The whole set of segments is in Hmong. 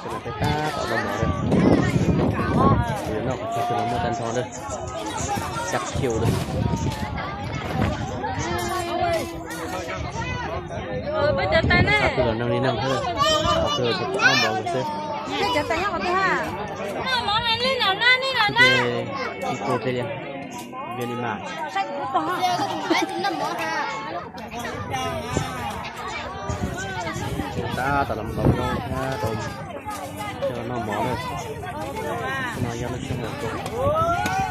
Ces no peb tab tom noj mov li. Ces yuav noj qhov chaw no muaj tag nrho li, xya kiv li. Tab twb los neeg li neeg xwb, qhov twg ces pom noj mov xwb. Ces tsis pub peb li, Viaj Li Mas. Tab tom los mus tau zoo thiab rau coj noj mov na. No yog lub sij hawm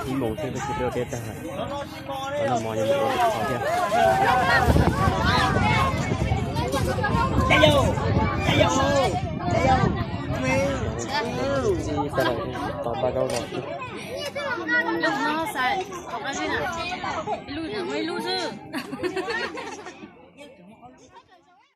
ib moos xwb peb tsis peb ua deb tag, coj noj mov yuav mus ua lwm qhov thiab. Ib tag lawm, tos npaj zaub zog xwb. Ib lub xwb.